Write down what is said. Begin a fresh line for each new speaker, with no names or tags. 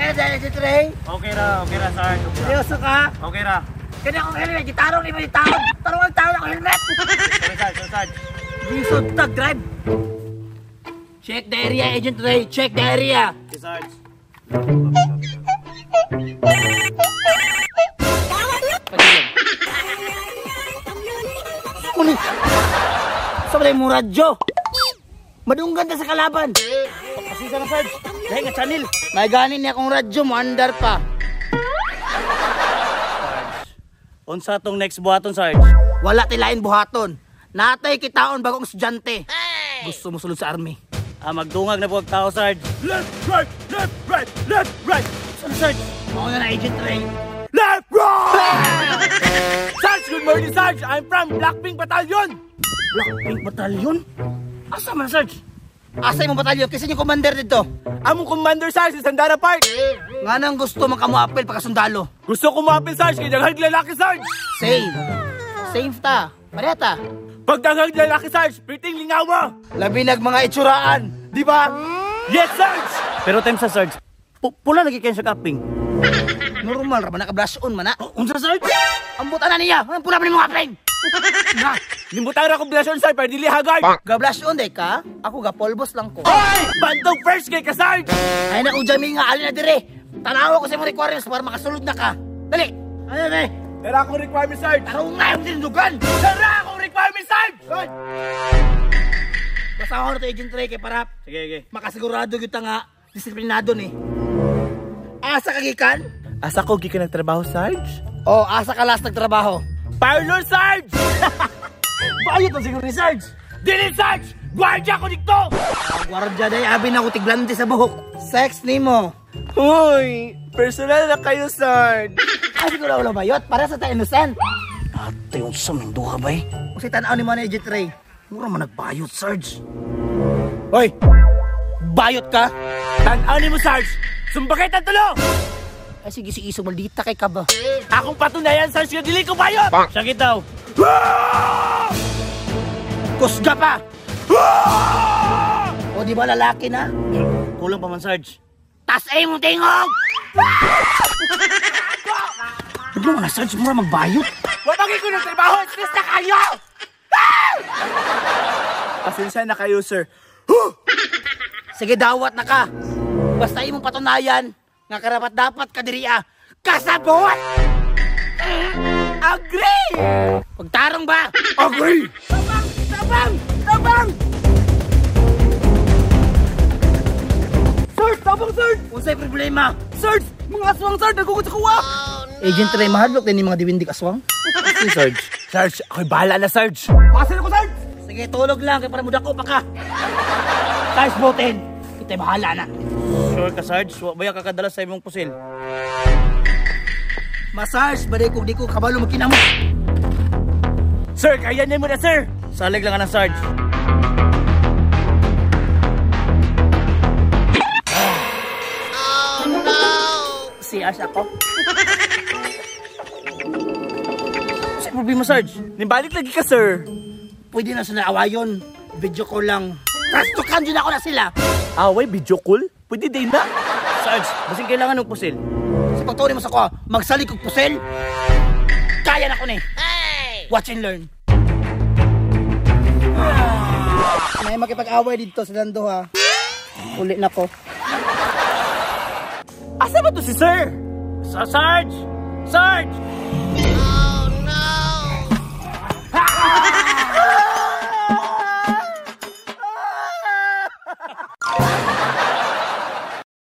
Okay na dahil si Trey?
Okay ra, Sarge. Okay ra.
Seryoso ka?
Okay ra.
Kani akong helmet, gitarong ni mo yung taon. Tarong ang taon akong helmet.
Sorry, Sarge, sorry, Sarge.
Lisod tag, drive. Check the area, Agent Ray. Check the area.
Okay, Sarge.
Muni. Sa balay mong radyo. Madunggan ta sa kalaban.
Pasensya na, Sarge. Dahil nga channel.
May ganin niya akong radyo mo, andar pa.
Sarge, unsa tong next buhaton, Sarge?
Wala tilain buhaton. Natay kitaon bagong estudyante. Gusto mo sulod sa army.
Ah, magdungag na buwag tao, Sarge. Left, right, left, right, left, right. Saan, Sarge?
Mao na na, Agent Ray.
Left, right! Sarge, good morning, Sarge. I'm from Blackpink Battalion. Blackpink Battalion? Asa man, Sarge?
Asa imong batalyon? Kasi yung commander dito.
Among commander, Sarge, sa Sandara Park.
Nga nang gusto man ka moapil pagkasundalo.
Gusto ko moapil, Sarge, kay daghang lalaki, Sarge.
Same. Same ta. Pareha ta.
Pag daghang lalaki, Sarge, piting lingawa.
Labi nag mga itsuraan, di ba?
Yes, Sarge! Pero time sa Sarge, pula lagi kayo sa kaping.
Normal ra man naka-blush on man na.
Unsa, Sarge?
Ambot ana niya. Anong pula man imong kaping? Na,
Limutang ra ko blush on, Sarge, pero dili hagard.
ga-blush on day ka? Ako ga-polbos lang ko.
Oy! Bantog first kay ka, Sarge!
Ay na ko jami nga alin na dire. Tanawa ko sa imong requirements para makasulod na ka. Dali. Ano na?
Tara akong requirement, Sarge!
Tarong nga yung tindugan.
Tara akong requirement, Sarge!
Basta ako na to, Agent Ray, kay para
Sige, sige.
makasigurado gyud ta nga disiplinado ni. Asa ka gikan?
Asa ko gikan nagtrabaho, Sarge?
Oh, asa ka last nagtrabaho?
Parlor, Sarge!
Bayot ang siguro ni Sarge.
Dili, Sarge! Guardia ko dito!
Guardia day, abi na ko tiglante sa buhok. Sex nimo.
Hoy! Personal na kayo, Sarge!
Ay, siguro wala bayot. Para sa ta innocent.
Ate, unsa man duha bay?
Unsay tan-aw ni mo ni Agent Ray? Mura man nagbayot, Sarge. Hoy! Bayot ka?
Tan-aw nimo, Sarge! Sumbakit ang tulo!
Ay, sige, sige, iso, maldita kay ka ba?
Akong patunayan, Sarge, nga dili ko bayot! Sakit daw.
Kusga pa! O, di ba lalaki na?
Kulang pa man, Sarge.
Tas ay mong tingog! Bigla mo na, Sarge, mura magbayot.
Wabagi ko ng trabaho! Stress na kayo! Pasensya na kayo, sir.
Sige, dawat na ka. Basta imong patunayan nga karapat dapat ka diri ah. Kasabot! Agree! Pagtarong ba?
Agree!
Tabang! Tabang! Tabang!
Sarge! Tabang, Sarge!
Unsay problema?
Sarge! Mga aswang, Sarge! Nagugod sa kuwa!
Agent Ray, mahadlok din yung mga diwindik aswang.
Si Sarge. Sarge, ako'y bahala na, Sarge! Pasin ako, Sarge!
Sige, tulog lang kay para mudako pa ka. Sarge, botin! Kita'y bahala na.
Sure ka, Sarge? Wa ba yung kakadala sa imong pusil?
Masarge, ba di ko kabalo magkinamo.
Sir, kayanin mo na, sir! Salig lang ka ng Sarge.
Oh, no! Si Ash ako.
Sa problema, Sarge? Nimbalik lagi ka, sir.
Pwede na sila awayon. Video call lang. Trastukan dyan ako na sila.
Away, video call? Pwede din na. Sarge, basing kailangan ng pusil.
Sa pagtuloy mo sa ko, magsalig kog pusil. Kaya na ko ni. Watch and learn. May makipag-away dito sa Lando ha. Uli na ko.
Asa ba to si sir? Sa Sarge! Sarge!